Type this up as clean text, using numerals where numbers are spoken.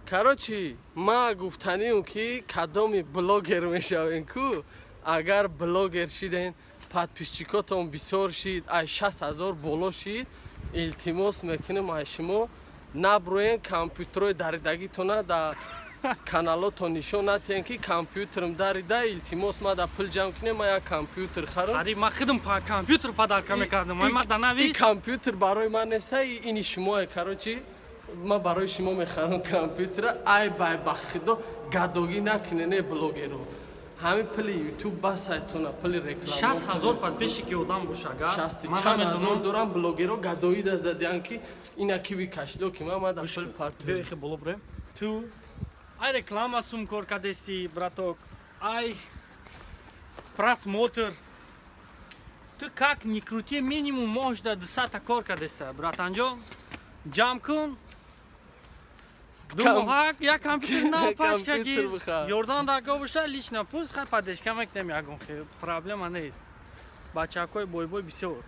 Короче, ма гуфтанием, ки кадоми блогер мешавем ку, агар блогер шиден, подписчикотон бисёр шид, ай 60 000 боло шид, илтимос мекунем ай шумо, наброен, компютерои даридагитона да каналотон нишон натиҳен, ки компютерм дарида, илтимос, ма да пул ҷамъ кунем, ма як компютер харам. Қариб ма худам компютер подарка мекардам, ма да И навис. компютер барои ман неста, ини шумое. Короче, ма барои шумо мехарам компютера. Ай бай, ба худо, гадогӣ накунене, блогеро. Ҳамин пули Ютуб басайтона, пули реклама. 60 000 подписчики одам боша агар. Шасти Ман чанд намедонам. ҳазор дорам. Блогеро гадоида задиан, ки ина киви кошелёки ма да пул парту. Биё, ихе боло бурем. Ту ай реклама сум кор кардеси, браток, ай просмотр. Ту, как ни крути, минимум моҳ 200-та кор кардеса, братанҷон. Ҷамъ кун, ду моҳак як компютер нав пачка. Компютер гир. бихар. Ёрдам даркор боша, лично пусть, хай, поддержка мекунем, ягон проблема нест. Бачакҳои бойбой бисёр.